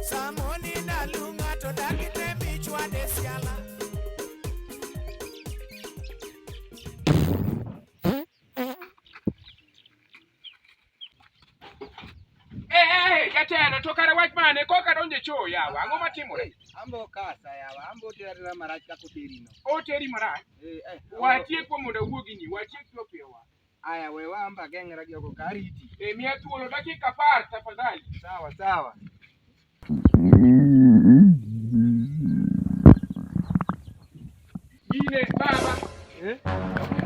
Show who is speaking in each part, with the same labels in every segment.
Speaker 1: Samoni ndalu ng'ato dakite michwade siala.
Speaker 2: Eh, eh, eh, jatelo to kare wach mane koka donjo e choo yawa ang'o matimore
Speaker 3: Ambo kasa yawa, ambo tera tera marach kaka oteri no.
Speaker 2: oteri marach
Speaker 3: Eh, eh.
Speaker 2: watiek kwa mondo awuogini watiek piyo piyo wa
Speaker 3: Aya, we wamba geng'ra gi oko ka ariti.
Speaker 2: e miya thuolo dakika apar tafadhali
Speaker 3: Sawa sawa.
Speaker 2: Gine baba
Speaker 3: Eh?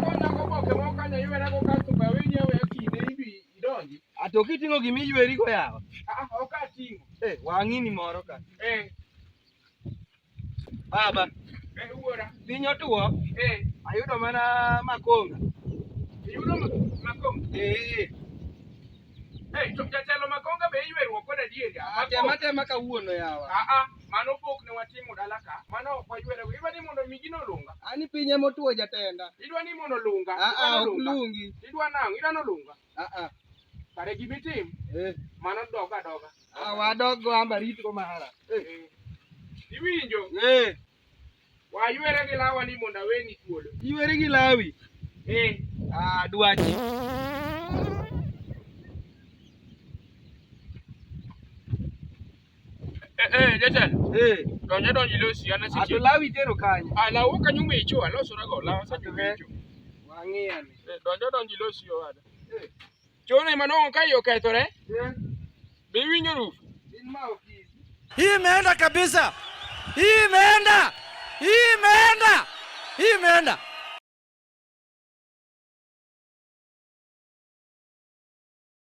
Speaker 2: Konya go boke moko kanyo ywera go kasto be aweni aweya kinde ibi idonji.
Speaker 3: Ato kiting'o gima iywerigo yawa.
Speaker 2: Ah, ok ating'o.
Speaker 3: Eh, wang'i ni moro ka.
Speaker 2: Eh,
Speaker 3: Baba,
Speaker 2: eh wuora.
Speaker 3: piny otuo,
Speaker 2: Eh,
Speaker 3: ayudo mana makonga.
Speaker 2: iyudo makonga.
Speaker 3: Eh,
Speaker 2: Eh, to jatelo makonga be iyweruok kod adieri. ah,
Speaker 3: tema
Speaker 2: Makonga.
Speaker 3: tema kawuono yawa.
Speaker 2: Ah, ah, mano pok ne watimo dala ka. Mano ok waywere. Idwa ni mondo mi gino olunga.
Speaker 3: Ani piny ema otuo jatenda.
Speaker 2: Idwa ni mondo olunga.
Speaker 3: Ah,
Speaker 2: Idwa
Speaker 3: ah, ok
Speaker 2: nolunga.
Speaker 3: lungi.
Speaker 2: Idwa nang'o? Idwa nolunga.
Speaker 3: Ah, ah.
Speaker 2: Kare gimitim,
Speaker 3: Eh,
Speaker 2: mano dog adoga.
Speaker 3: ah, wadog go amba ritgo mara. Eh,
Speaker 2: Eh. Iwinjo?
Speaker 3: eh,
Speaker 2: Waywere gi lawa ni mondo aweni thuolo.
Speaker 3: iweri gi lawi.
Speaker 2: Eh.
Speaker 3: Ah, dwachi.
Speaker 2: Eh, eh, jatelo.
Speaker 3: Eh,
Speaker 2: Donja donji ilosi, an
Speaker 3: ato
Speaker 2: asetieko.
Speaker 3: lawi tero kanye?
Speaker 2: Ah, law kanyo mecho, alosora go, law asecho mecho.
Speaker 3: Wang'i ane.
Speaker 2: Eh, donja donji ilosi owada.
Speaker 3: Eh,
Speaker 2: Chone manong'o ka iye okethore,
Speaker 3: eh,
Speaker 2: be iwinjo rufu?
Speaker 3: in ma ok in.
Speaker 1: Hii imeenda kabisa. Hii imeenda. Hii imeenda. Hii imeenda.